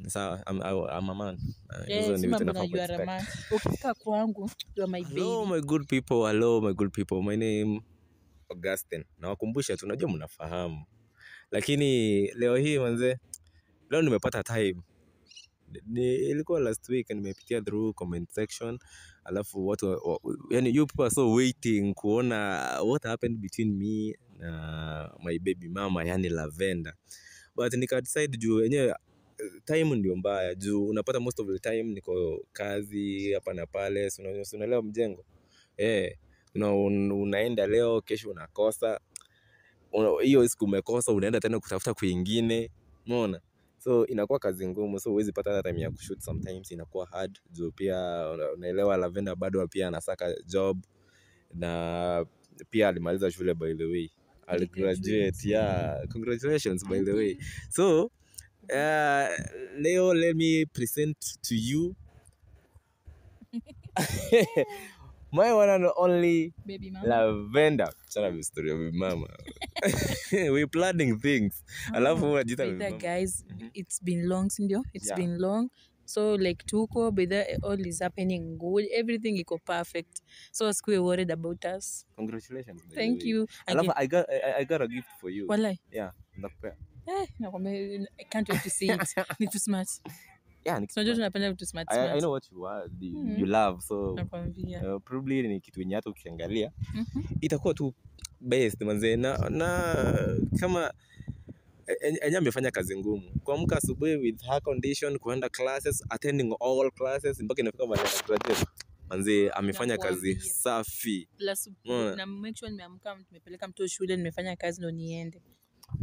Sawa, I'm a man. Yes, Hizo ni vitu mambo nafaa na you are a kuexpect. man. Ukifika kwangu, you are my baby. Hello my good people, hello my good people. My name Augustine. Nawakumbusha tu, najua mnafahamu. Lakini leo hii manze, leo nimepata time. Ni ilikuwa last week nimepitia through comment section, alafu watu yani you people are so waiting kuona what happened between me na my baby mama, yani Lavender. But nika decide juu wenyewe time ndio mbaya, juu unapata most of the time niko kazi hapa na pale, si unaelewa mjengo. Unaenda leo, kesho unakosa. Hiyo siku umekosa unaenda tena kutafuta kwingine. Umeona? So inakuwa kazi ngumu, so huwezi pata hata time ya kushoot, sometimes inakuwa hard juu pia unaelewa Lavender bado pia anasaka job na pia alimaliza shule by the way. Aligraduate, yeah. Congratulations by the way. So leo let me present to you my one and only baby mama Lavender. Chana na story ya baby mama. We planning things. Alafu unajiita baby mama. Guys, it's been long, sindio? It's been long. So like tuko but all is happening good. Everything iko perfect. So asikuwe worried about us. Congratulations. Thank you. Alafu I got a gift for you. Walai. Yeah, nakupea. Nakwambia I can't wait to see it. Ni too smart. Yeah, Unajua tunapenda vitu smart. I know what you are, you love, so nakwambia probably ni kitu yenye hata ukiangalia itakuwa tu best manze. Na kama enye amefanya kazi ngumu kuamka asubuhi with her condition, kuenda classes, attending all classes mpaka inafika mahali ana graduate manze, amefanya kazi safi. Plus na make sure nimeamka, nimepeleka mtoto shule, nimefanya kazi ndo niende.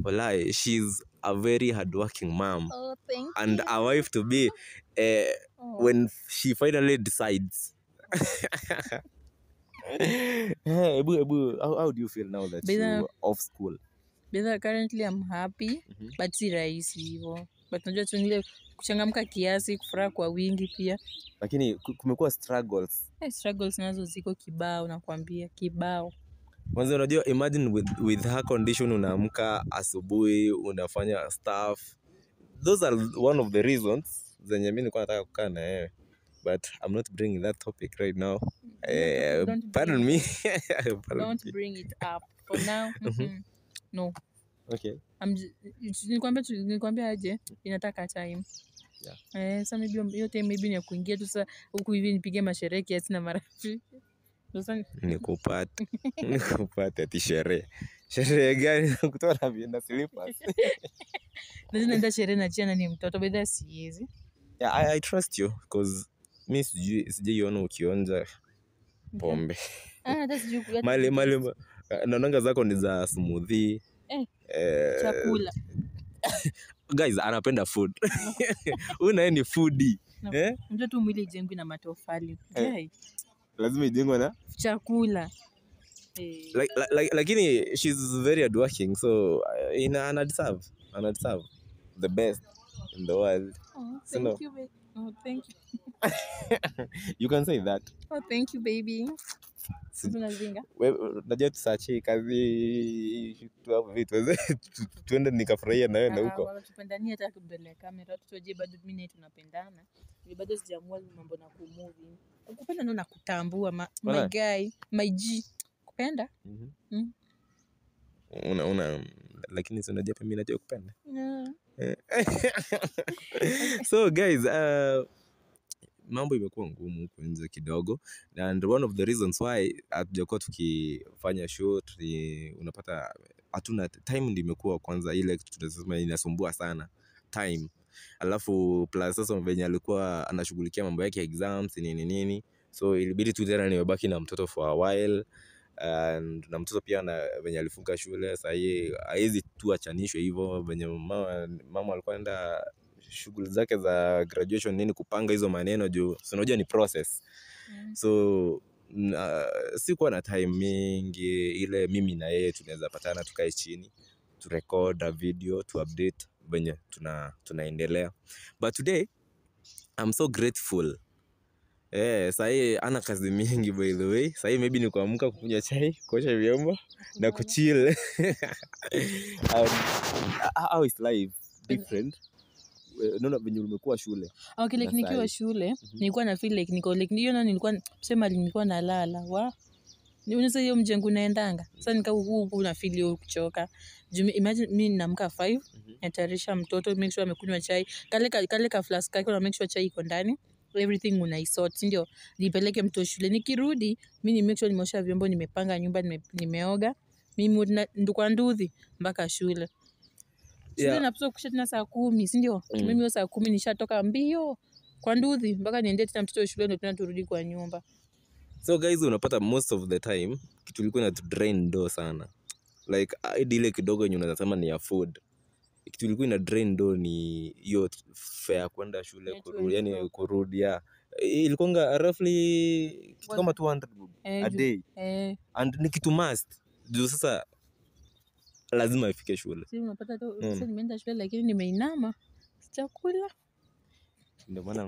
Walai, she's a very hardworking mom. Oh, thank and you. A wife to be when she finally decides. Hey, Ebu, how do you feel now that you're off school? Bidha, currently I'm happy, but si rahisi hivyo. But unajua tu ile kuchangamka kiasi, kufuraha kwa wingi pia. Lakini kumekuwa struggles. Struggles nazo ziko kibao, nakwambia kibao. Kwanza unajua imagine with her condition unaamka asubuhi unafanya stuff. Those are one of the reasons zenye mimi nilikuwa nataka kukaa na yeye. But I'm not bringing that topic right now. Pardon me. Don't bring it up for now. No. Okay. Nikwambia aje inataka time. Yeah. Sasa maybe hiyo time maybe ni kuingia tu sasa huku hivi nipige masherehe kiasi na marafiki. Nikupate ati sherehe. Sherehe gani kutoa na slippers? Naenda sherehe na chana ni mtoto bidhaa siwezi. Yeah, I trust you because mimi sijaiona ukionja pombe. Hata sijui mali naonanga zako ni za smoothie. Chakula. Guys, anapenda food. Huyu naye ni foodie. Mtoto tu mwili ijengwe na matofali. Lazima ijengwe na chakula. Lakini she's very hardworking, so ana deserve the best in the world. Oh, thank you, baby. Oh, thank you. You can say that. Oh, thank you, baby. Wewe najua tusachi kazi tu hapo vitu tuende nikafurahia na wewe na huko. Wanatupendania hata mbele ya kamera tutaje bado mimi na tunapendana. Ni bado sijaamua mambo na kumove. Ukupenda ndio nakutambua my guy, my G. Kupenda? Una lakini si unajua mimi najua kupenda. So guys, mambo imekuwa ngumu huko nje kidogo, and one of the reasons why hatujakuwa tukifanya shoot ni unapata hatuna time, ndio imekuwa kwanza ile kitu tunasema inasumbua sana time. Alafu plus sasa venye alikuwa anashughulikia mambo yake exams nini nini, so ilibidi tu tena nimebaki na mtoto for a while. And na mtoto pia na venye alifunga shule sasa hii haizi tu achanishwe hivyo, venye mama alikuwa anaenda shughuli zake za graduation nini kupanga hizo maneno juu si unajua ni process. So sikuwa na time mingi ile mimi na yeye tunaweza patana tukae chini tu record a video tu update venye tunaendelea. But today I'm so grateful. Sahi ana kazi mingi by the way. Sahi maybe ni kuamka kukunywa chai, kuosha vyombo na kuchill. How is life different? Naona venye umekuwa shule. Okay, like Na nikiwa sahi. shule nilikuwa na feel like niko like hiyo, na nilikuwa sema nilikuwa nalala wa ni unaweza hiyo mjengo unaendanga sasa, nika huku una feel hiyo kuchoka juu imagine mimi ninaamka 5, natayarisha mtoto, make sure amekunywa chai, kale ka flask kake, una make sure chai iko ndani, everything unaisort, si ndio? Nipeleke mtoto shule, nikirudi mi ni make sure nimeosha vyombo, nimepanga nyumba, nimeoga, mimi kwa nduthi mpaka shule. Shule napaswa kusha tena saa 10, si ndio? Mimi hiyo saa 10 nishatoka mbio kwa nduthi mpaka niende tena mtoto shule, ndio tena turudi kwa nyumba. So guys, unapata most of the time kitu ilikuwa ina drain do sana, like hadi ile kidogo yenye unaweza sema ni ya food, kitu ilikuwa ina drain do ni hiyo fare ya kwenda shule, Yeah, kurudi, yani 24. kurudi, yeah. Ilikuwanga roughly kitu kama 200 bob a day and ni kitu must juu sasa lazima ifike shule. Si unapata tu sasa nimeenda shule lakini nimeinama, sijakula.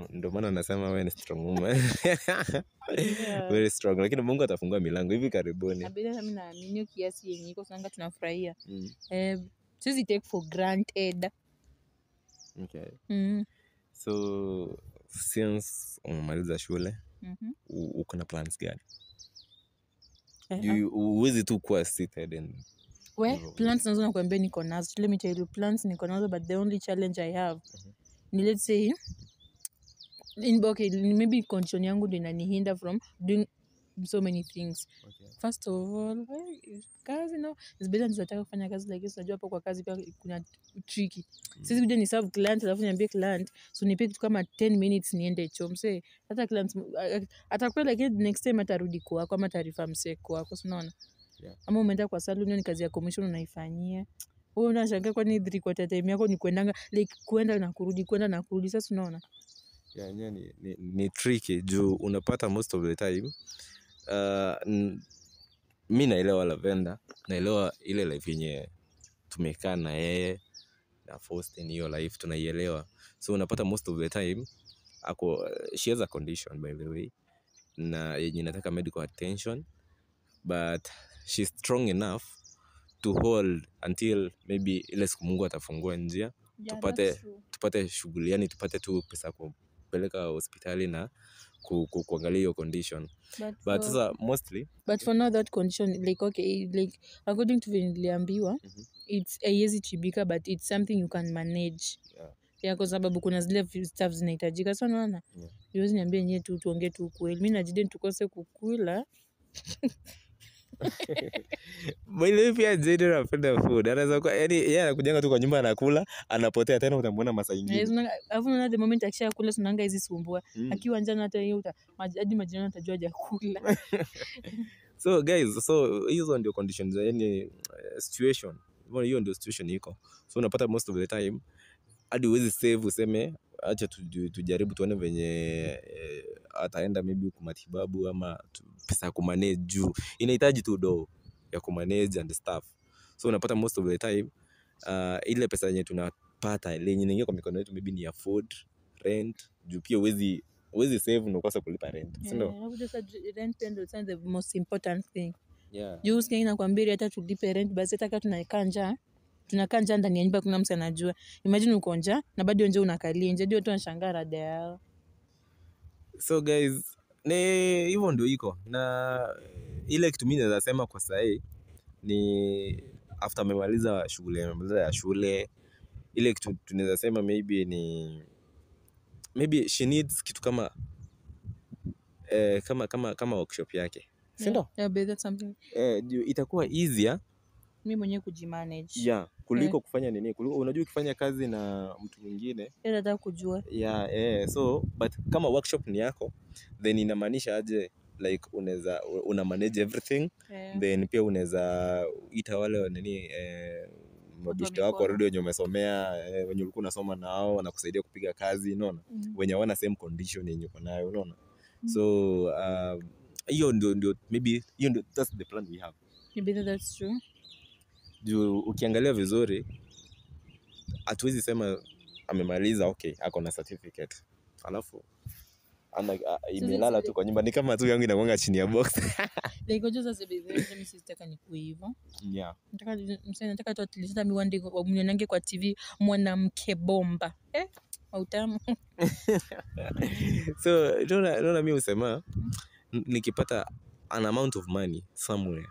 Ndio maana nasema wewe ni strong woman. Yeah. Very strong, lakini Mungu atafungua milango hivi karibuni. Na bila mimi naamini hiyo kiasi yenye iko tunanga tunafurahia. Eh, siwezi take for granted. So since umemaliza shule, uko na plans gani? Huwezi tu kuwa seated and We, hivyo. Plans nazo nakwambia niko nazo. Let me tell you, plans niko nazo, but the only challenge I have ni, let's say in, okay, maybe condition yangu ndo inanihinder from doing so many things. First of all, kazi, no, it's better nisataka kufanya kazi, lakini unajua hapo kwa kazi pia kuna tricky. Sisi kuja ni serve client alafu niambie client, so nipe kitu kama 10 minutes niende choo, msee. Hata client atakuwa, lakini next time atarudi kwako ama taarifa msee kwako, si unaona? Yeah. Ama umeenda kwa salon, hiyo ni kazi ya commission unaifanyia. Wewe unashangaa kwani three quarter time yako ni kuendanga, like kuenda na kurudi, kuenda na kurudi, sasa unaona? Yeah, yenyewe ni tricky juu unapata most of the time, mi naelewa Lavenda, naelewa ile life yenye tumekaa na yeye na Faustin, hiyo life tunaielewa. So unapata most of the time ako, she has a condition, by the way, na yenye inataka medical attention, but she's strong enough to hold until maybe ile siku Mungu atafungua njia That's true. Tupate shughuli, yani tupate tu pesa ya kupeleka hospitali na kuangalia hiyo condition. But, But sasa mostly but for now that condition, like, okay, like according to vile niliambiwa, it's haiwezi tibika, but it's something you can manage. Yeah, kwa sababu kuna zile stuff zinahitajika, so unaona? Huwezi niambia yenyewe tu, tuongee tu ukweli, mi na Jiden tukose kukula. By the way, pia Jaden anapenda food. Anaweza kuwa, yani yeye anakujanga tu kwa nyumba, anakula, anapotea, tena utamwona masaa ingine. Alafu unaona the moment akishakula, sunanga hizi sumbua. Akiwa njaa hata hiyo hadi majirani atajua hajakula. So guys, so hizo ndio conditions, yani situation. Mbona hiyo ndio situation iko. So unapata most of the time hadi huwezi save useme acha tujaribu tuone venye ataenda maybe kwa matibabu ama pesa ya kumanage, juu inahitaji tu do ya kumanage and stuff. So unapata most of the time, ile pesa yenye tunapata, ile yenye inaingia kwa mikono yetu, maybe ni ya food, rent, juu pia huwezi save na ukose kulipa rent, si ndio? Eh, alafu sasa rent pia ndio the most important thing. Juu usikia nakwambia hata tulipe rent basi, hata kama tunakaa njaa, tunakaa njaa ndani ya nyumba, kuna mtu anajua. Imagine uko njaa na bado njaa unakalia nje, hadi watu wanashangaa rada yao. So guys, ni hivyo ndio iko. Na ile kitu mimi naweza sema kwa sahii ni after amemaliza shughuli, amemaliza ya shule, ile kitu tunaweza sema maybe ni maybe she needs kitu kama kama workshop yake, si ndio? Yeah, but that's something Juu itakuwa easier mi mwenyewe kujimanage. Yeah, kuliko kufanya nini, kuliko unajua ukifanya kazi na mtu mwingine. Yeye anataka kujua. Yeah, so but kama workshop ni yako, then inamaanisha aje, like unaweza una manage everything. Then pia unaweza ita wale wa nini, mabeshte wako mikono. warudi wenye umesomea, wenye ulikuwa unasoma nao, wanakusaidia kupiga kazi, unaona? Wenye hawana same condition yenye uko nayo, unaona? So hiyo ndio maybe hiyo ndio, that's the plan we have. Maybe that's true. Juu ukiangalia vizuri, hatuwezi sema amemaliza, okay, ako na certificate, alafu imelala tu kwa nyumba, ni kama tu yangu inakuanga chini ya box. Like unajua sasa baby, mimi sitaka nikuwe hivyo. Nataka msee, nataka tu at least hata mi one day mnionange kwa TV, mwanamke bomba, eh? Mautamu. So naona mi husema nikipata an amount of money somewhere,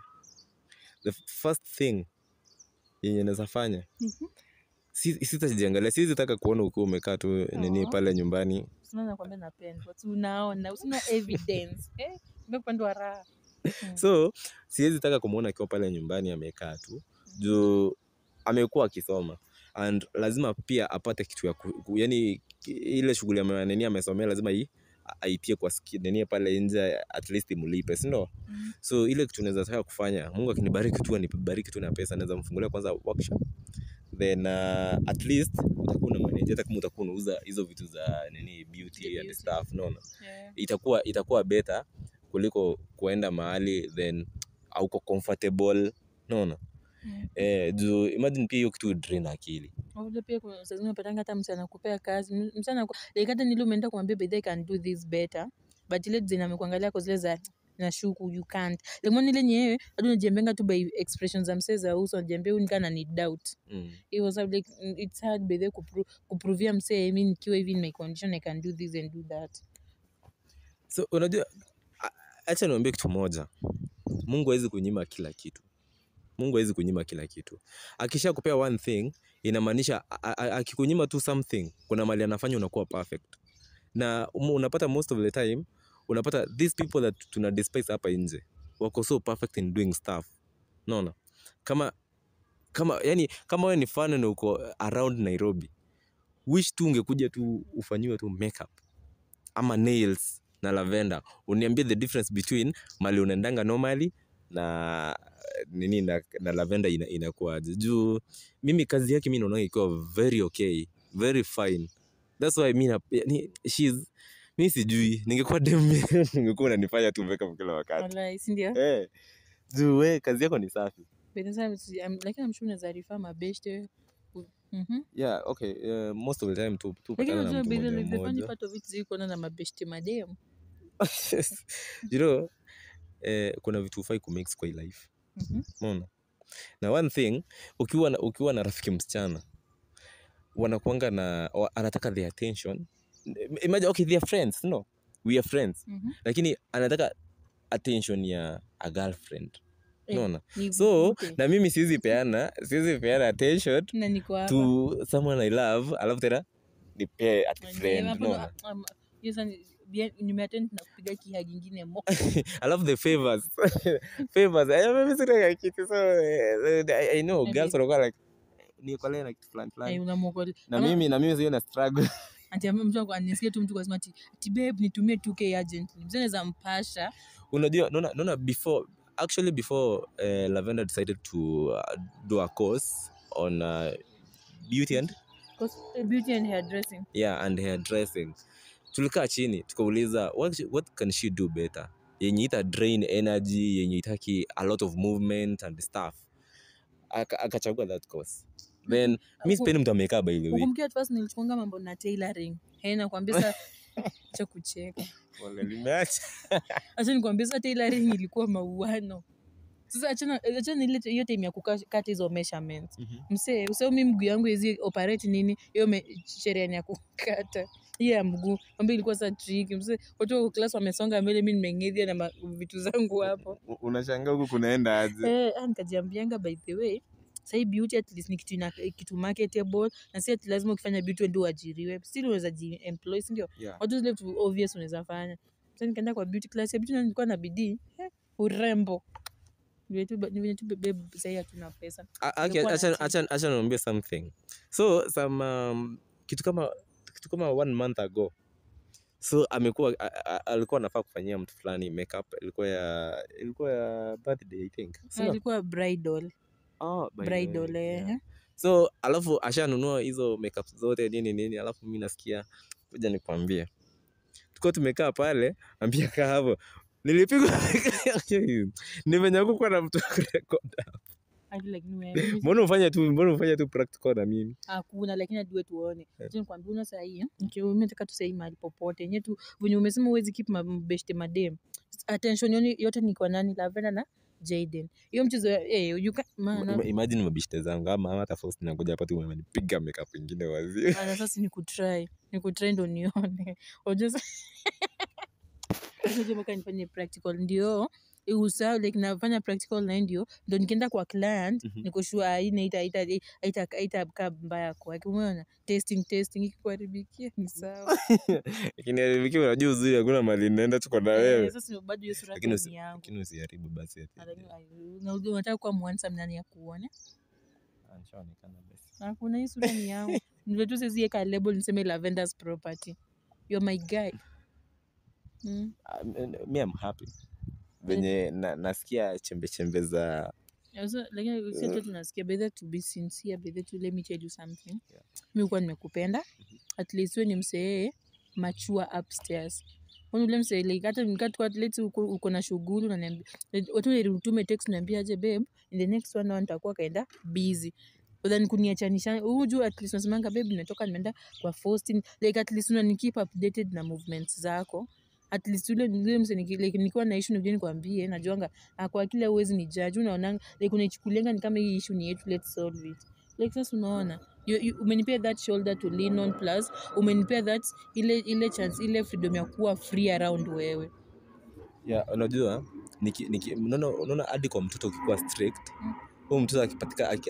the first thing yenye naweza fanya, sitajiangalia, siwezi taka kuona ukiwa umekaa tu nini pale nyumbani. Sina, nakwambia napendwa. Si unaona, usina evidence. Eh, nimependwa raha. So siwezi taka kumwona akiwa pale nyumbani amekaa tu, juu amekuwa akisoma and lazima pia apate kitu ya yani ile shughuli nini amesomea lazima aitie kwa nini pale nje, at least imlipe, si ndio? So ile kitu naweza taka kufanya, Mungu akinibariki tu, anibariki tu na pesa, naweza mfungulia kwanza workshop, then at least utakuwa una manage, hata kama utakuwa unauza hizo vitu za nini, beauty The and beauty. stuff, unaona? Itakuwa better kuliko kuenda mahali then hauko comfortable, unaona? Juu imagine pia hiyo kitu drain akili. Unajua pia kuna saa zingine unapatanga hata msee anakupea kazi, msee like hata nile umeenda kumwambia by the way, I can do this better, but ile design amekuangalia kwa zile za nashuku you can't. Like mbona ile nyewe hadi unajiambianga tu by expressions za msee za uso, unajiambia huyu ni kana ni doubt. It was like, it's hard by the way kuprovia msee mimi nikiwa hivi in my condition I can do this and do that. So unajua, acha niwaambie kitu moja. Mungu hawezi kunyima kila kitu. Mungu hawezi kunyima kila kitu. Akishakupea one thing, inamaanisha akikunyima tu something, kuna mali anafanya unakuwa perfect. Na unapata most of the time, unapata these people that tuna despise hapa nje, wako so perfect in doing stuff. Unaona? Kama wewe ni fan na uko around Nairobi, wish tu ungekuja tu ufanyiwe tu makeup ama nails na Lavender, uniambie the difference between mali unaendanga normally na nini na Lavender inakuwaje. Juu mimi kazi yake mimi naona ikiwa very okay, very fine. That's why mimi na, yani, she's, mimi sijui ningekuwa dem ningekuwa unanifanya tu makeup kila wakati. Wallahi, si ndio? Juu we kazi yako ni safi. But sasa lakini I'm sure unaweza refer mabeshte. Yeah, okay. Most of the time tu Lakini patana na unajua mtu by the mmoja way, the funny mmoja. part of it is kuona na mabeshte madem. You know, kuna vitu hufai kumix kwa hii life. Umeona? Na one thing, ukiwa na rafiki msichana, wanakuanga na, anataka the attention. Imagine, okay, they are friends, no? We are friends. Lakini anataka attention ya a girlfriend. Unaona? Ni So, okay. na mimi siwezi peana attention Na niko hapa. to someone I love, alafu tena nipee at Na friend, hapo unaona? hiyo sasa nimeattend na kupiga kiha kingine mo. Alafu the favors. Favors. Mimi sina kitu, so I know Maybe. girls wanakuwa like niokolee na kitu fulani fulani. Unamwokolea. Na Ama mimi sio na struggle. Ati mtu anisikie tu mtu kwa sema ati babe nitumie 2K urgently. Mzee anaweza mpasha. Unajua, naona before, actually before Lavender decided to do a course on beauty and Course, beauty and hairdressing. Yeah, and hairdressing. Tulikaa chini tukauliza what can she do better? Yenye ita drain energy, yenye itaki a lot of movement and stuff. Akachagua that course. Then mi sipendi mtu amekaa by the way. Ukumbuke at first nilichukuanga mambo na tailoring. Hey, nakwambia sasa acha kucheka. Wala nimeacha. Acha nikwambie sasa tailoring ilikuwa mauano. Sasa achana ile hiyo time ya kukata hizo measurements. Msee, usao mimi mguu yangu hizi operate nini? Hiyo sheria ni ya kukata. Hiyo ya mguu. Mwambie ilikuwa sasa tricky. Msee, watu wa class wamesonga mbele, mimi nimeng'edhia na vitu zangu hapo. Unashangaa huku kunaenda aje? Nikajiambianga by the way, sasa beauty at least ni kitu marketable, na si ati lazima ukifanya beauty ndio uajiriwe. Still unaweza ji-employ, si ndio? Watu zile vitu obvious unaweza fanya. Sasa nikaenda kwa beauty class ya beauty na nilikuwa na bidii. Urembo. Ni venye tu babe, sasa hatuna pesa. Nilikuwa na Acha niambie something. So some, kitu kama 1 month ago. So alikuwa anafaa kufanyia mtu fulani makeup, ilikuwa ya birthday I think. Si ndio? Ilikuwa bridal. Oh, by the way, Bridal, yeah. So alafu ashanunua hizo makeup zote nini nini, alafu mimi nasikia kuja nikwambie. Tulikuwa tumekaa pale, ambia kaa hapo. Nilipigwa ni venye hakukuwa na mtu wa kurecord. Hadi like ni wewe. Mbona ufanye tu practical na mimi? Hakuna, lakini hadi wewe tuone. Acha nikwambie una saa hii, mimi nataka tu saa hii mahali popote. Yenyewe tu venye umesema huwezi keep beshte madem. Attention yote ni kwa nani? Lavender na Jaden. Hiyo mchezo you can, man, Imagine mabishte zangu ama hata first nakuja hapa tu wamenipiga makeup ingine wazi. Sasa ni kutry ndo nione. Unajua mpaka nifanye practical ndio usahau, like nafanya practical na ndio nikienda kwa client niko sure haina haitakaa mbaya kwake. Umeona? Testing ikikuharibikia ni sawa. Lakini haribikia, unajua uzuri hakuna mahali naenda, tuko na wewe. Sasa bado hiyo sura ni yangu. Lakini usiharibu basi ati. Unataka kuwa mwansa nani ya kuone? Nishaonekana basi. Hakuna, hii sura ni yangu. Ndio tu siwezi weka label niseme Lavender's property. You're my guy. Me I'm happy. Venye nasikia chembe chembe za Lakini usiache tunasikia, better to be sincere, better to let me tell you something. Mimi kwa nimekupenda. At least wewe ni msee mature upstairs. Wewe ule msee like hata nikati let's uko na shughuli unaniambia, watu utume text unaniambia aje babe, in the next 1 hour nitakuwa kaenda busy. But then kuniachanisha, unajua at least unasemanga babe nimetoka nimeenda kwa Faustin, like at least unani keep updated na movements zako. At least ule mse like nikiwa na issue nikuje nikwambie, najuanga kwa kile huwezi ni judge, unaona like unaichukulianga ni kama hii issue ni yetu, let's solve it. Like sasa unaona umenipea that shoulder to lean on, plus umenipea that ile chance, ile freedom ya kuwa free around wewe. Yeah, unajua unaona hadi kwa mtoto ukikuwa strict, huyu mtoto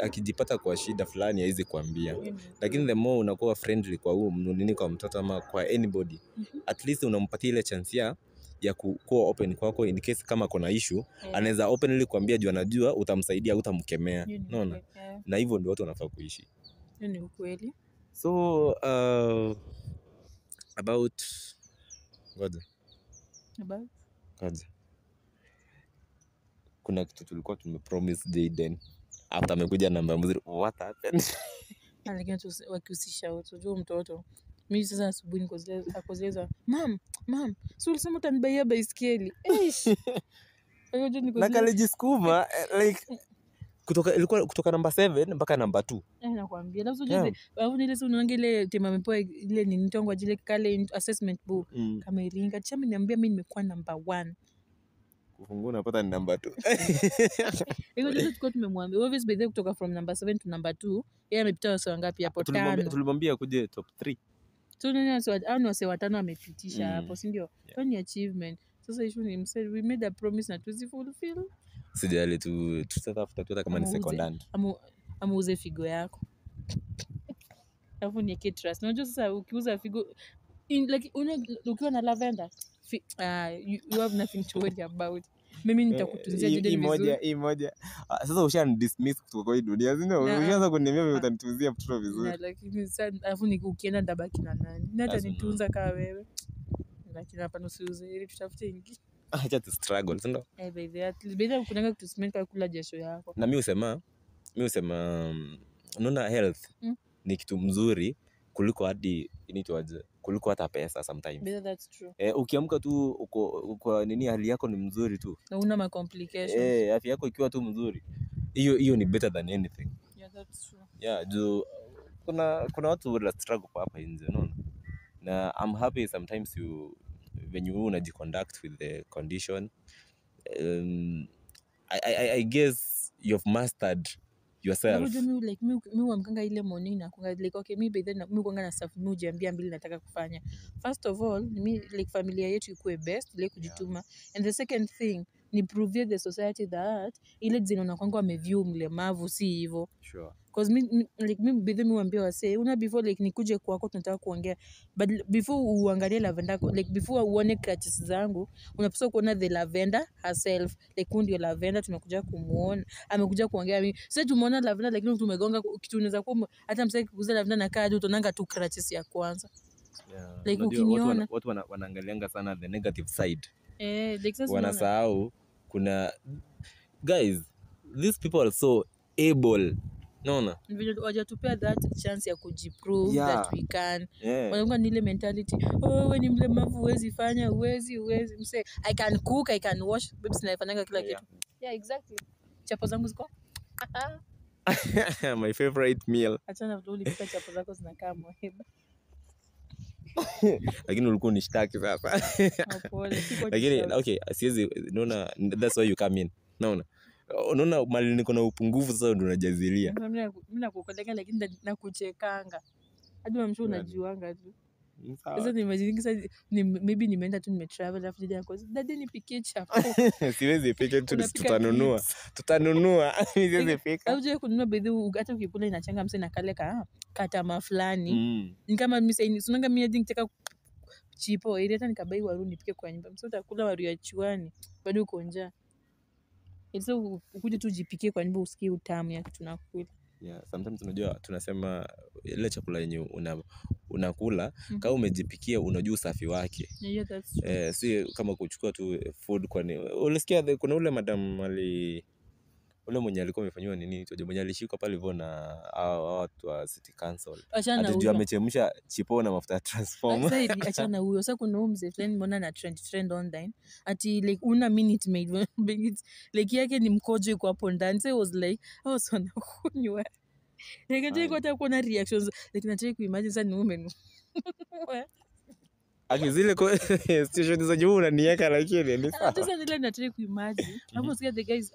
akijipata kwa shida fulani haizi kuambia. Lakini the more unakuwa friendly kwa huyu nini, kwa mtoto ama kwa anybody, at least unampatia ile chance ya kuwa open kwako in case kama kuna issue, anaweza openly kuambia juu anajua utamsaidia, utamkemea. Unaona? Na hivyo ndio watu wanafaa kuishi. Hiyo ni ukweli. So about God. About God. Kuna kitu tulikuwa tumepromise Jaden after amekuja namba mzuri, what happened? Lakini wakihusisha watu, unajua mtoto. Mimi sasa asubuhi niko zile mam, si ulisema utanibaia baiskeli? Eish. Na kalijisukuma like kutoka, ilikuwa kutoka namba 7 mpaka namba 2. Nakwambia. Alafu unajua alafu ile unaona ile tema amepewa ile ni mtongo ajile kale assessment book. Kama iringa chama niambia mimi nimekuwa namba 1. Kufungua unapata ni namba 2. Hiyo ndio tulikuwa tumemwambia. Obviously by the way kutoka from number 7 to number 2, yeye amepita wase wangapi hapo? 5. Tulimwambia kuje top 3. So nani hao ni wase watano amepitisha hapo, si ndio? Hiyo ni achievement. Sasa issue ni mse, we made a promise na tuzi fulfill. Sijali tu tutatafuta tu hata kama ni second hand. Ama uze figo yako. Alafu niweke trust. Unajua sasa ukiuza figo like ukiwa na Lavender, you have nothing to worry about. Mimi nitakutunzia Jaden vizuri. Hii moja. Sasa ushanidismiss kutoka kwa hii dunia, si ndio? Ushaanza kuniambia mimi utanitunzia mtoto vizuri. Na lakini sasa alafu ukienda nitabaki na nani? Nani atanitunza kama wewe? Lakini hapana, usiuze ili tutafute ingine. Acha tu struggle, si ndio? By the way, at least by the way kunanga kutusimeka kula jasho yako. Na mimi husema unaona health ni kitu mzuri kuliko hadi inaitwaje? Kuliko hata pesa sometimes. But that's true. Ukiamka tu uko nini, hali yako ni mzuri tu. Na una ma complications. Afya yako ikiwa tu mzuri. Hiyo ni better than anything. Yeah, that's true. Yeah, juu kuna watu wana struggle kwa hapa nje, unaona? Na I'm happy sometimes you when you unajiconduct with the condition. I guess you've mastered yourself. Unajua mi like mi huamkanga ile morning na kuanga like okay, mi by then mi huanga na stuff, mi hujiambia mbili nataka kufanya. First of all, mi like familia yetu ikuwe best, ile kujituma. And the second thing ni prove the society that ile zinaona kwangu ameview mlemavu si hivyo. Cause mi like mi by then mi huambia wasee, una before like nikuje kwako tunataka kuongea, but before uangalie Lavender, like before uone crutches zangu, unapaswa kuona the Lavender herself. Like huyu ndio Lavender tumekuja kumuona, amekuja kuongea mimi. Sasa tumeona Lavender lakini tumegonga kitu, unaweza kuwa hata msee kuuza Lavender na kadi utaonanga tu crutches ya kwanza. Like Unajua, ukiniona watu wanaangalianga sana the negative side. Like sasa unaona. Wanasahau kuna guys, these people are so able. Naona? Vile hawajatupea that chance ya kujiprove that we can. Wanakuwa ni ile mentality, oh, wewe ni mlemavu, huwezi fanya, huwezi. Mse, I can cook, I can wash. Babes, naifanyanga kila kitu. Yeah, exactly. Chapo zangu ziko? My favorite meal. Achana vile ulipika chapo zako zinakaa mweba. Lakini ulikuwa unishtaki sasa. Oh, pole, sikuwa Lakini, nishtaki. okay, siwezi, naona, that's why you come in. Naona? Unaona mali niko na upungufu sasa ndo unajazilia. Mimi nakukoleka lakini nakuchekanga. Hadi mshu unajuanga tu. Sasa ni imagine sasa maybe nimeenda tu nimetravel alafu dada yako, dada nipikie chapo. Siwezi pika tu, tutanunua. Tutanunua. Siwezi pika. Au je kununua bidhaa hata ukikula inachanga mse na kale ka katama fulani. Ni kama mimi sasa sunanga mimi hadi nitaka chipo ili hata nikabai waru nipike kwa nyumba. Mse utakula waru ya chuani bado uko njaa. Sasa ukuje tu ujipikie kwa nyumba usikie utamu ya kitu tunakula. Yeah, sometimes unajua tunasema ile chakula yenye unakula kama umejipikia unajua usafi wake. Yeah, that's true. Si kama kuchukua tu food kwa ni. Ulisikia kuna ule madam ali ule mwenye alikuwa amefanywa nini tu mwenye alishikwa pale hivyo na watu wa city council. Atajua amechemsha chipo na mafuta ya transformer. Sasa achana huyo. Sasa kuna mzee fulani mbona na trend online ati like una minute made like yake ni mkojo iko hapo ndani. So I was like I was on kunywa. Like hata kuona reactions like nataka kuimagine sasa ni ume. Aki zile station za juu unaniweka lakini ni sawa. Sasa zile nataka kuimagine. Hapo sikia the guys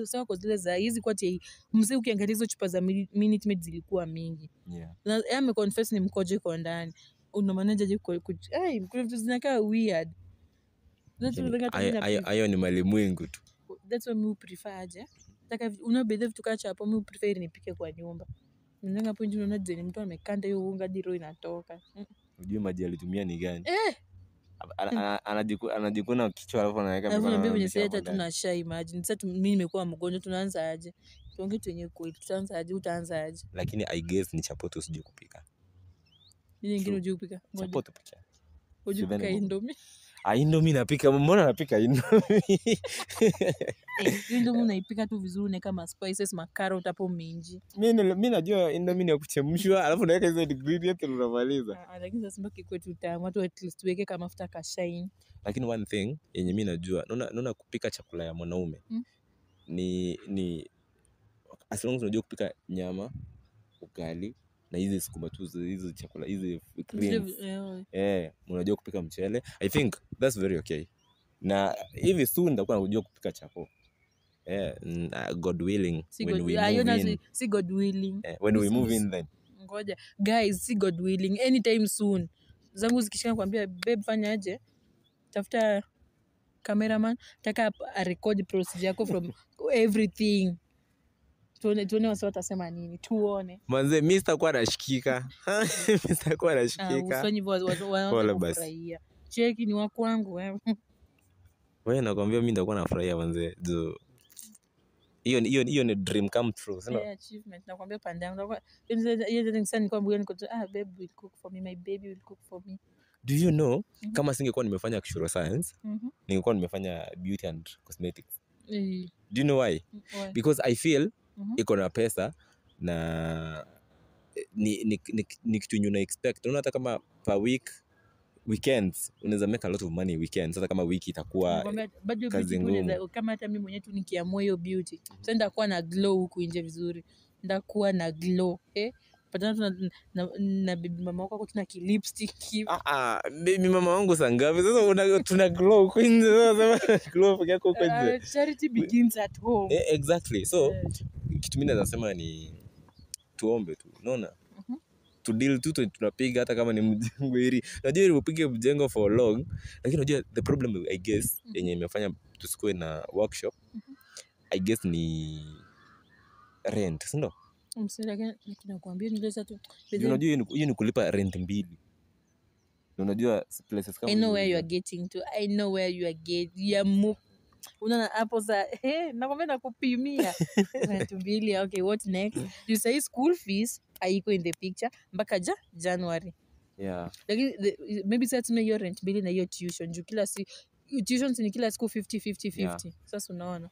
sawa kwa zile za hizi kwa ati mzee ukiangalia hizo chupa za Minute Maid zilikuwa mingi. Yeah. Na yeye ameconfess ni mkojo iko ndani. Una manager je kwa hey, kuna vitu zinakaa weird. Hayo ni mali mwingu tu. That's why we prefer aje. Nataka una bedhe vitu kacha hapo mimi prefer nipike kwa nyumba. Unaona hapo nje unaona design mtu amekanda hiyo unga hadi roho inatoka. Unajua maji alitumia ni gani? Anajikuna kichwa alafu anaweka mikono. Alafu mimi sasa tuna shy imagine. Sasa mimi nimekuwa mgonjwa tunaanza aje? Tuongee tu yenyewe kweli tutaanza aje? Utaanza aje? Lakini I guess ni chapo sijui kupika. Ni nyingine unajui kupika? Chapo tu pika. Unajui kupika Indomie? Indomie napika. Mbona napika Indomie? Indomie unaipika tu vizuri unaweka ma spices, ma carrot hapo mingi. Mimi najua Indomie ni ya kuchemshwa alafu unaweka hizo ingredients unamaliza. Lakini sasa mbaki kwetu tamu watu at least weke kama mafuta ka shine. Lakini one thing yenye mimi najua, naona kupika chakula ya mwanaume ni as long as unajua kupika nyama, ugali na hizi sukuma tu hizo chakula hizi greens. Unajua kupika mchele. I think that's very okay. Na hivi soon nitakuwa najua kupika chapo. God willing when we move in. Si God willing. When we move in then. Ngoja guys, si God willing anytime soon. Zangu zikishika kwambia babe fanya aje? Tafuta cameraman, taka a record procedure yako from everything. Tuone wasi watasema nini, tuone. Manze mimi sitakuwa nashikika. Mimi sitakuwa nashikika. Usoni wao wanafurahia. Cheki ni wako wangu wewe. Wewe nakwambia mimi nitakuwa nafurahia manze. Hiyo ni dream come true, sio? Yeah, achievement. Nakwambia pande yangu. Hiyo ndio nikwambia niko babe will cook for me, my baby will cook for me. Do you know kama singekuwa nimefanya actuarial science, ningekuwa nimefanya beauty and cosmetics. Do you know why? Why? Because I feel iko na pesa na ni kitu yenye una expect. Unaona hata kama per week weekends unaweza make a lot of money weekends, hata kama wiki itakuwa kazi ngumu. Kama hata mimi mwenyewe tu nikiamua hiyo beauty, sasa nitakuwa na glow huku nje vizuri. Nitakuwa na glow. Patana na bibi mama wako tuna ki lipstick hivi. Bibi mama wangu saa ngapi? Sasa tuna glow huku nje. Sasa glow peke yako huku nje. Charity begins at home. Exactly. So kitu mimi naweza sema ni tuombe tu. Unaona? To deal tu tunapiga hata kama ni mjengo hili. Unajua ili upige mjengo for long, lakini unajua the problem I guess yenye imefanya tusikue na workshop I guess ni rent, si ndio? Msela nakwambia ndio sasa tu. Unajua hiyo ni kulipa rent mbili. Unajua places kama I know where you are getting to. I know where you are getting. You unaona hapo sasa nakwambia nakupimia rent mbili. Okay, what next? You say school fees haiko in the picture mpaka January. Yeah. Lakini maybe sasa tuna hiyo rent mbili na hiyo tuition juu kila si tuition ni kila siku 50 50 50. Yeah. Sasa unaona.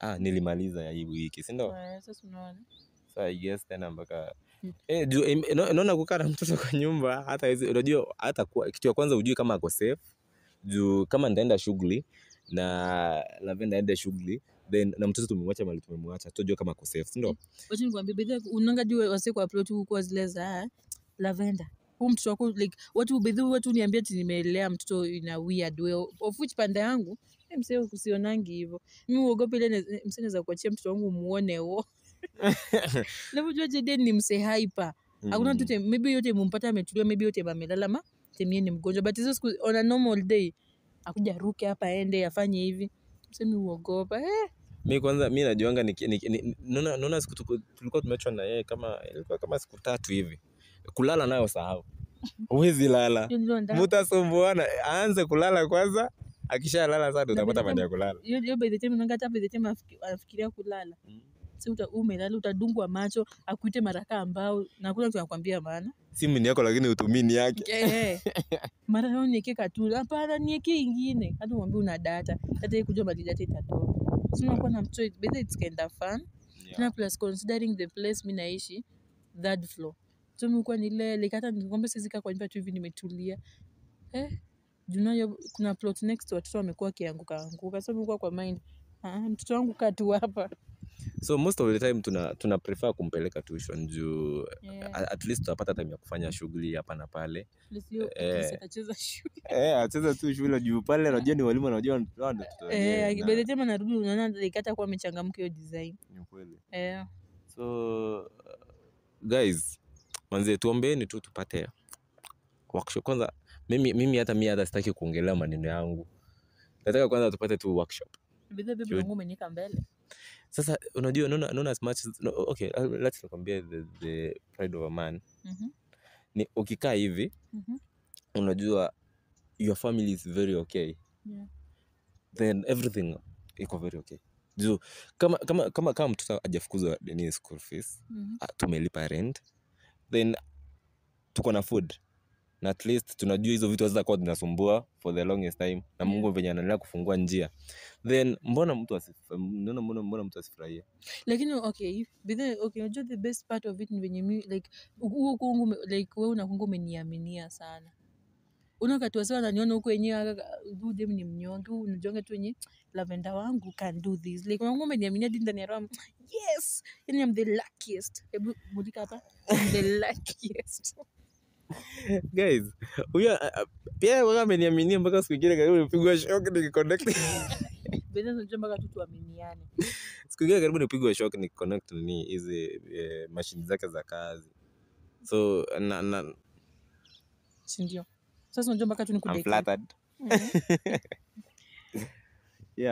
Na nilimaliza ya hii wiki, si ndio? Sasa unaona. So I guess tena mpaka naona kukaa na mtoto kwa nyumba hata hizi unajua hata kitu ya kwanza ujui kama ako safe. Juu kama ndaenda shughuli na Lavenda aende shughuli then na mtoto tumemwacha mahali tumemwacha, tutajua kama ako safe, si ndio? Wacha nikwambie bidhaa unaanga juu wase kwa upload huko zile za Lavenda. Huu mtoto wako like watu bedhi watu niambia ati nimelea mtoto in a weird way, of which pande yangu msee usionangi hivyo. Mimi uogope ile msee naweza kuachia mtoto wangu muone huo. Unajua Jaden ni msee hyper. Hakuna mtu maybe yote mumpata ametulia, maybe yote amelala ma temie ni mgonjwa, but hizo siku on a normal day akuja ruke hapa aende afanye hivi. Msee mimi uogopa. Mi kwanza mi najuanga naona siku tulikuwa tumeachwa na yeye kama ilikuwa kama siku 3 hivi. Kulala nayo sahau. Huwezi lala. Mtasumbuana, aanze kulala kwanza, akishalala sasa utapata baada ya kulala. Hiyo by the time unaanga hata by the time anafikiria kulala. Si umelala utadungwa macho, akuite mara kaa ambao na hakuna mtu anakuambia maana. Simu ni yako lakini utumii ni yake. Mara leo niweke katula, hapana niweke ingine. Hata mwambie una data, hata yeye kujua mali data itatoka. So unakuwa na mtoto, by it's kind of fun. Na plus considering the place mimi naishi third floor. So mimi kwa nile like hata nikwambia siwezi kaa kwa nyumba tu hivi nimetulia. Junayo kuna plot next watoto wamekuwa kianguka anguka. So mimi kwa mind, mtoto wangu kaa tu hapa. So most of the time tuna prefer kumpeleka tuition juu at least tutapata time ya kufanya shughuli hapa na pale. Atacheza shule. Acheza tu shule juu pale unajua ni walimu wanajua watoto wenyewe. By the time anarudi unaona like hata kwa amechangamka hiyo design. Ni kweli. So guys, manze tuombeeni tu tupate workshop. Kwanza mimi hata sitaki kuongelea maneno yangu. Nataka kwanza tupate tu workshop. Bidhaa bibi wangu umeniweka mbele. Sasa unajua naona as much as, no, okay, let's compare the pride of a man. Ni ukikaa hivi, unajua your family is very okay. Yeah. Then everything iko very okay. Juu kama mtoto hajafukuzwa ni school fees, tumelipa rent, then tuko na food. Na at least tunajua hizo vitu hazitakuwa zinasumbua for the longest time, na Mungu venye anaendelea kufungua njia. Then mbona mtu asifurahie? Lakini okay, okay, unajua the best part of it ni venye mi like huo kungu like wewe unakungu umeniaminia sana. Unaona watu wananiona huko wenyewe huyu dem ni mnyonge, unajonga tu wenyewe lavender wangu can do this. Like unakungu umeniaminia ndani ya roho. Yes, yani I'm the luckiest. Hebu mulika hapa. I'm the luckiest. Guys, huyo pia wewe ameniaminia mpaka siku nyingine karibu nipigwe shock nikiconnect. Bado unajua mpaka tu tuaminiane. Siku nyingine karibu nipigwe shock nikiconnect ni hizi machine zake za kazi. So na si ndio. Sasa unajua mpaka tu nikudeke. I'm flattered. Yeah.